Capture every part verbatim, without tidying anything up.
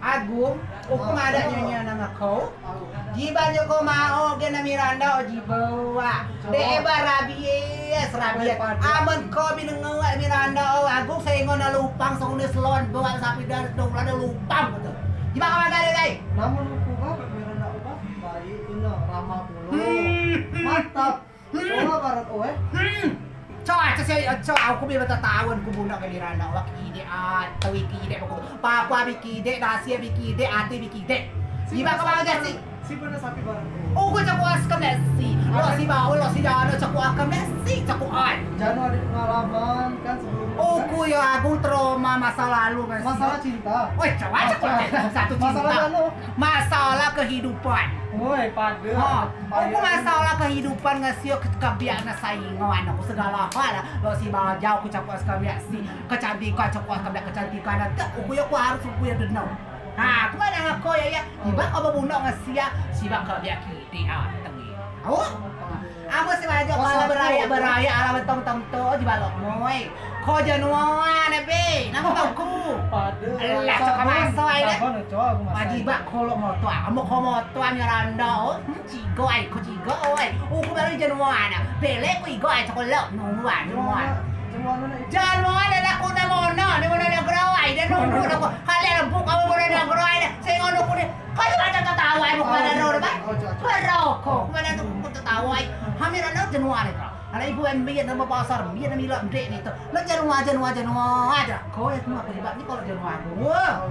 Agung, uku madeak nyoa ngen ko. Jibeak jijai ko ma'o gen Miranda o jibeak. Dek eba rabies, rabies. Amen ko bi nengea Miranda o, Agung, sengon ne lupang, sengon ne selon, bawa sapi dari dong lada lupang gitu. Jibeak ko madeak dek ai. Namen uku ba Miranda o ba baik, ino ramah pulo. Mantap. Coa barat o eh. Coa, coa, coa, coa, uku bi beta taun ku bunok ke Miranda o, kidek, atei kidek, pokok papa bi kidek, dasi bi kidek, atei bi kidek. Jibeak ko madeak si. Si bener sapi barat o. Uku coa ku askem dek si. Lok si bau, lok si jano, coa ku askem dek si, coa ku ai. Jano ade pengalaman kan sebelum. Uku yo Agung trauma masa lalu kan. Masalah cinta. Oi, coa, coa ku ai. Satu cinta. Masalah jano. Masalah kehidupan. Oi, pade. Ha, uku masalah kehidupan ngen si, kebiak ne saingan uku segala hal. Lok si bajau uku coa ku askem dek si. Kecantikan coa ku askem dek kecantikan ne. Uku yo ku harus uku yo deno. Ha, ku madeak ngen ko yo, yo. Jibeak ko ba bunok ngen si, jibeak ko biak kidek atei. Au? Amen si bajau kalau berayak-berayak ala betong-tong tu, jibeak lok moi. Ko jano ne be, namen tau ku. Alah, coa maso ai deh. Jibeak ko lok motor, amen ko motor Miranda o. Cigo ai, ko cigo ai. Uku baru jano ne. Belek ku igo ai, coa ku lok nunggu ai, jano ne. Jano ne dah ku ne mono, ne mono ne gero ai, dah nunggu dah ku. Kaliak lembuk, amen mono ne gero ai dah. Sengon uku ne. Ko jibeak coa tau ai, bukan ada ro dah. Beroko, mana tu ku tau ai. Hamil anak jano ne ka. Anak ibu en biar nama pasar, biar nama ilak mdek ni tu. Lok jano, jano, jano aja. Ko yo cuma aku jibeak ni kalau jano aku. Wah.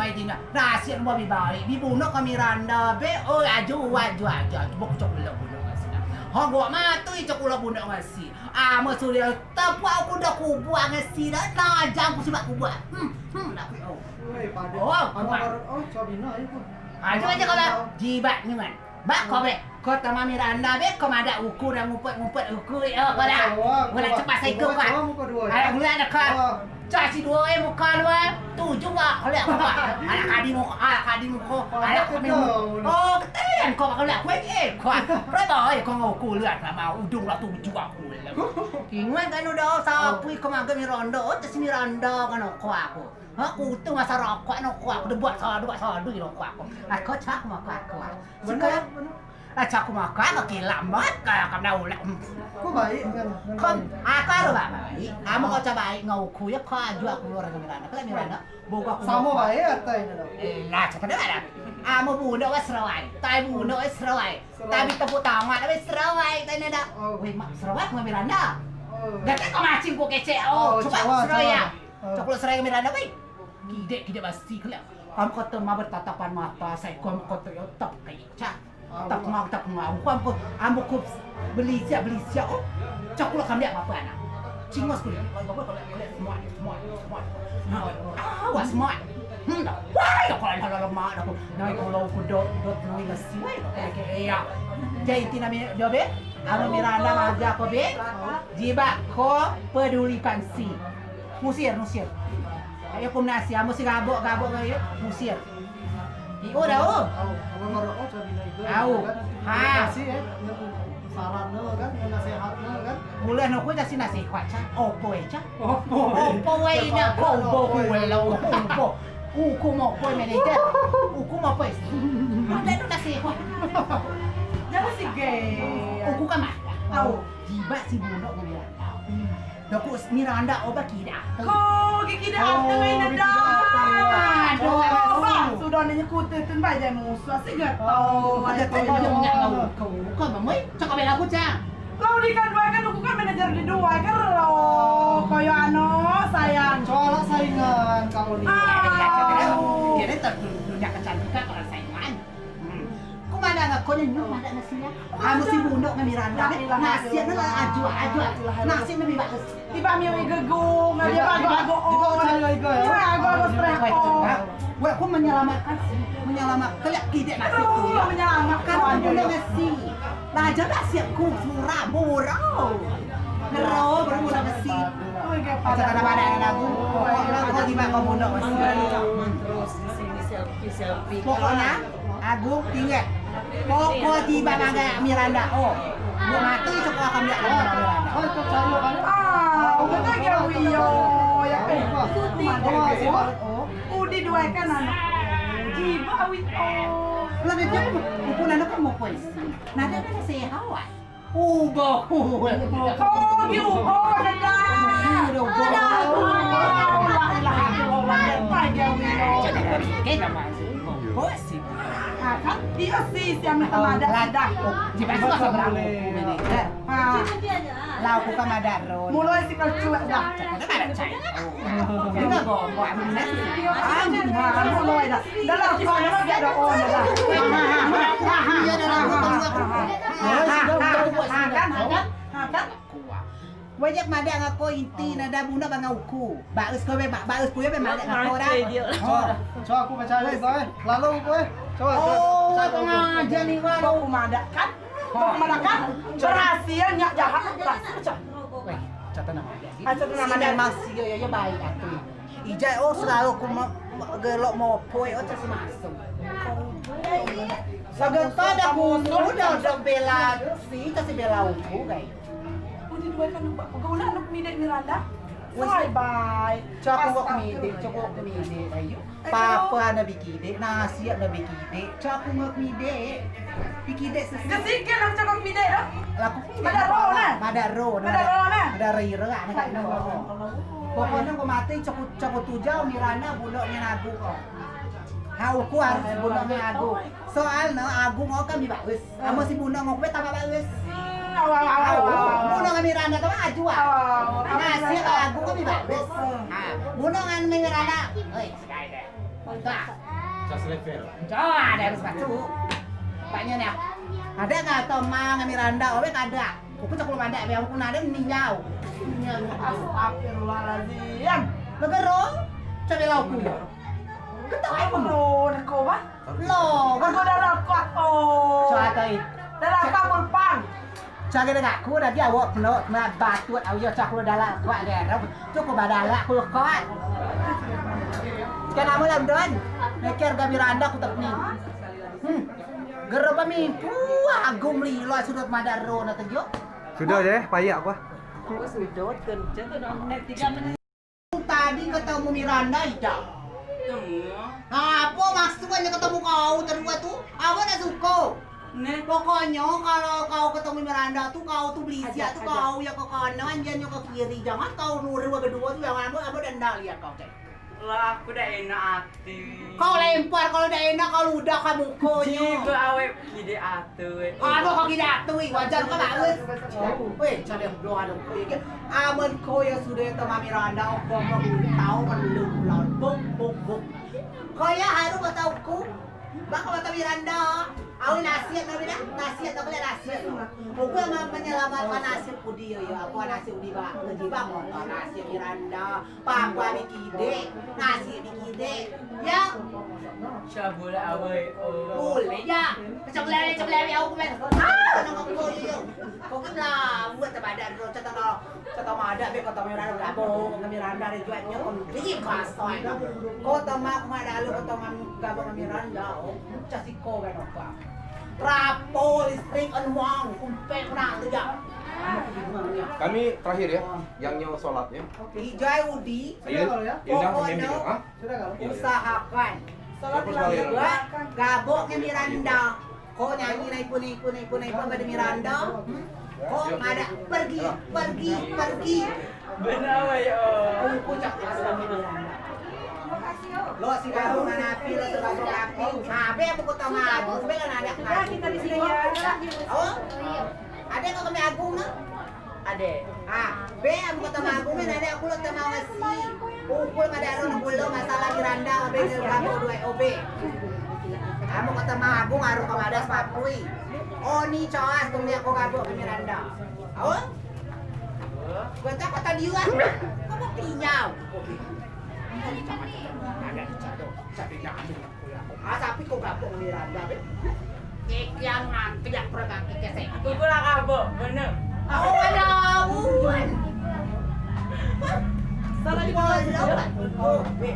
Oi, dina. Nasib ne bi baik, bi bunok ke Miranda be. Oi, aju, aju, aju, aju. Bok cok lok bunok ngen si. Ha, gua matei cok lok bunok ngen si. Amen sudo tepuak uku dah kubua ngen si dah. Tajam ku si bak kubua. Hmm, hmm, nak ku. Oh, kuat. Aju aja kalau jibeak nyen. Bak ko be, ko temau Miranda be, ko madeak uku dah ngupet-ngupet uku, eh, ko dah. Ko dah cepat seko ko. Ayo, mulai dah ko. Caci duai muka duai, tujuh ko. Ko liak ko. Anak kadi muka, anak kadi muka, anak kadi muka. Oh, ketelian ko, ko liak ko, eh, ko. Berapa, eh, ko ngau ko liak sama udung lah tujuh aku. Ingat kan udah sapui ko magang Miranda, oh, tes Miranda kan ko aku. Ha, kutu masa rokok no ko, aku dah buat sodu, buat sodu no ko aku. Aku cak mako aku. Bener, bener. Lah cak mako aku kilam banget kayak kamu dah ulek. Ko baik kan? Ko, aku aru baik. Amen ko coa baik ngen uku yo, ko aju aku luar ngen Miranda. Kalau Miranda, boga aku. Samo baik atau ini dah? Eh, lah, coa pada ada. Amen bunok wes serawai. Tai bunok wes serawai. Tai bi tepuk tangan wes serawai. Tai nada. Weh, mak serawai ngen Miranda. Gak ko macing ko kecek. Oh, coba serawai ya. Cok lok serai Miranda, wei. Kidek, kidek basi keliak. Amen ko temau bertatapan mata, sai ko amen ko teo tep kai, cak. Tep mau, tep mau. Ko amen ko, amen ko belisiak, belisiak, oh. Cok lok kami apa anak. Cingos kulit. Semua, semua, semua. Nah, awas, semua. Hmm, dah. Wah, ya kalau dah lemak dah. Nah, kalau aku dot, dot, nah, nasi, weh, kayak, kayak, ya. Jadi inti nami dia be. Amen Miranda ngajar ko be. Jibeak ko pedulikan si. Musir, musir. Ayo kum nasi, amen si gabok, gabok ayo musir. Io dah, oh. Au. Ha. Saran ne kan, nasehat ne kan. Bulan aku kasih nasehat, cak. Opo, eh, cak. Opo, eh. Opo, eh, nya ko, opo, opo. Uku mau opo, manajer. Uku mau opo. Ada tu nasehat. Jangan si gay. Uku kan mah. Au. Jibeak si bunok ngen Miranda. Dah ku Miranda o ba kidek. Ko, kidek atei dah. Aduh, ba, sudo ne nyekut tun ba jai musuh si gato. Ada tanya nyak kau. Kau, kau mamai, cakap bela aku, cak. Lau di kan duai kan, aku kan manajer di duai kan, ro, koyo ano, sayang. Coa lah saingan kalau di. Au. Kira tak dunia kecantikan kalau saingan. Ku madeak ngen ko nyo, nyo madeak ngen si ya. Amen si bunok ngen Miranda, nasib ne lah ajua, ajua. Nasib ne bi bagus. Tiba mi wi gegung, dia bagus, bagus. Wah, aku harus repot. Weh, aku menyelamatkan, menyelamatkan, lihat kidek nasib tu. Menyelamatkan. Kan aku bunok ngen si. Lah, aja nasib ku, murah, murah. Ngero, baru bunok ngen si. Aja tanah padan aku. Kau jibeak kau bunok ngen si. Terus di sini selfie, selfie. Pokoknya, Agung, inget. Pokok jibeak magang Miranda. Oh, buat mati sekolah kami Miranda. Ah, udah dia wio. Ya, eh, udi duai kan anak. Ibu awi. Oh. Lah, dia tu, buku nano kan mau puisi. Nada kan sehat. Ubah, ubah. Kau dia ubah, dah. Dah ubah. La ilaha illallah, dah pagi awi. Jadi, kita masuk. Puisi. Ah, kan? Dia si, siang malam dah. Lah, dah. Oh, cepat suka seberang. Manajer. Ah. Lau ku ka madeak ro. Muloi si kau cuek dah. Cakap dah madeak cai. Dengar kau, kau ambil nasi. Ah, muloi dah. Dah lah, kau dah siap dah, oh, dah. Iya, dah lah, kau tunggu aku. Makan, makan, makan. Wajak madeak ngen ko inti ne dah bunok bangai uku. Baes ko be, ba-, baes ko be madeak ngen ko dah. Coa, coa ku percaya ko, eh. Lalu ko, eh. Coa, coa. Oh, coa, coa. Pengajar ni, wah. Kau ku madeak kan? Kau ku madeak kan? Berhasil, nyak jahat, berhasil, coa. Weh, coa tenang. Ah, coa tenang, si madeak. Memang si yo, yo, yo baik ati. Ijai, oh, selalu ku ma-, ma-, gelok mopoi, oh, coa si masuk. Segetar dah ku, udah, udah bela, si, coa si bela uku, guys. Udah dua kan lupa. Kau ulah nuk midek Miranda. Wes. Bye bye. Coa ku ngok midek, coa ku ngok midek, ayo. Papa ne bi kidek, nasihat ne bi kidek, coa ku ngok midek. Bi kidek sesi. Kesikil nak coa ku ngok midek dah. Laku madeak ro ne. Madeak ro ne. Madeak ro ne. Madeak ro ne. Pokokne ko matei coa ku, coa ku tujau Miranda bunok ngen Agung ko. Hau ku harus bunok ngen Agung. Soalne Agung ko kan bi baes. Amen si bunok ngen uku be tambah baes. Hmm, awal, awal, awal, awal. Bunok ngen Miranda tambah aju, ah. Awal, awal. Nasihat Agung kan bi baes. Hmm. Ah, bunok ngen Miranda. Oi, sekai deh. Dah. Just level. Coa ade harus masuk. Banyak ne. Ade nggak tau mang ngen Miranda, obe kada. Uku coa ku lok madeak, be uku nade ninjau. Astagfirullahaladzim. Negero, coa bela uku yo. Ketawa uku. Lo, neko bah. Lo, aku dah lakak, oh. Coa tai. Dah lakak pulpang. Coa gede aku dah dia awak peno, kena batut, au yo, coa ku dah lakak, dah, dah. Cukup badalak ku lakak. Sekian lama lah, Don. Neker gabi Miranda ku tekni. Hmm. Gero pemimpu, Agung lilo sudut madeak ro ne tejo. Sudah deh, payak ku. Sudah kerja tu dah menit tiga menit. Tadi ketemu Miranda idak. Temu. Nah, apo maksudnyo ketemu kau terdua tu? Apo nak suko? Neh. Pokoknyo kalau kau ketemu Miranda tu, kau tu belisiak tu, kau yo ke kanan, jan yo ke kiri. Jangan kau nurut kedua tu, jangan apo, apo dah ndak lihat kau cek. Lah, aku dak enak ati. Kau lempar, kalau dak enak, kau ludah ka mukonyo. Jibeak awek kidek atui. Aduh, kau kidek atui, wajar kau baes. Weh, cari belum ada kau ya. Amen kau yo sudah tau Miranda, kau mau tau perlu pulang. Buk, buk, buk. Kau yo harus kau tau ku. Bak kau tau Miranda. Awei nasihat kau bilang, nasihat kau bilang nasihat. Kau mau menyelamatkan nasib udi yo, yo. Aku nasib udi bak, udi bak, nasib Miranda. Papa bi kidek, nasi bi kidek. Ya. Coa buliak awei, oh. Buliak, ya. Coa buliak, coa buliak, awei, aku main. Ah, nama kau, yo, yo. Kau kan lah, buat tebadak dulu, coa tau, coa tau madeak, be, kau tau Miranda, gabung ngen Miranda, ade juaknyo, kau ni kasar. Kau tau mak, mak dalu, kau tau gabung ngen Miranda, oh. Coa siko, kan, apa? Rapo, listrik, anuang, kumpek, nak, tu, ya. Kami terakhir, ya, yang nyo sholat, ya. Ijai udi, pokoknyo usahakan. Gabok ngen Miranda. Ko nyanyi nai pun, nai pun, nai pun, nai pun, pada Miranda. Ko madeak pergi, pergi, pergi. Benar, wai, oh. Uku cak asal Miranda. Lo si gabok ngen api, lo si gabok ngen api. Nah, be buku tama, be lo nadeak. Kita di sini, ya. Oh? Ade ko kami Agung, no? Ade. Ah, be, amen ko tau Agung, be, ade aku lok tau ngesi. Uku lok madeak aro ne kulo masalah Miranda, be, gabok duai, o, be. Amen ko tau Agung, aro ko madeak sepatui. O, ni coa, kemliak ko gabok ke Miranda. Au? Ko tau ko tau diuak. Ko mau pinyau. Ada di cado, cado nyamuk. Ah, tapi ko gabok ngen Miranda, be? Kekian nganti yang perang kaki kesek. Aku lah gabok, bener. Aku ada awan. Salah di bawah aja. Oh, be.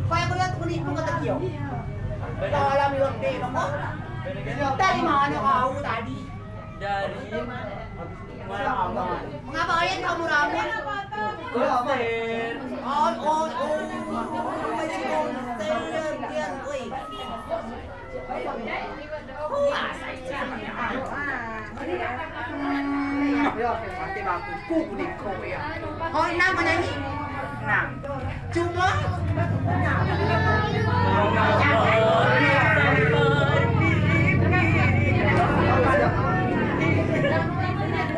Kau yang kulihat kulit pun kata kio. Bener. Kalau milik be, kamu? Bener. Dari mana kau tadi? Dari Mengapa kalian kamu rame? Konser. Oh, oh, oh. Ku, ku diko ya. Oh, nam mau nyanyi? Nam. Cuma.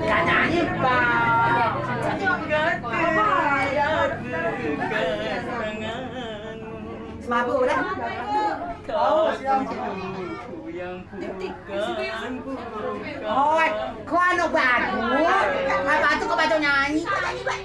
Gak nyanyi, Pak. Mabuk dah. Oh, siap. Oi, ko anu bagus. Apa tu ko baca nyanyi? Ko nyanyi bae.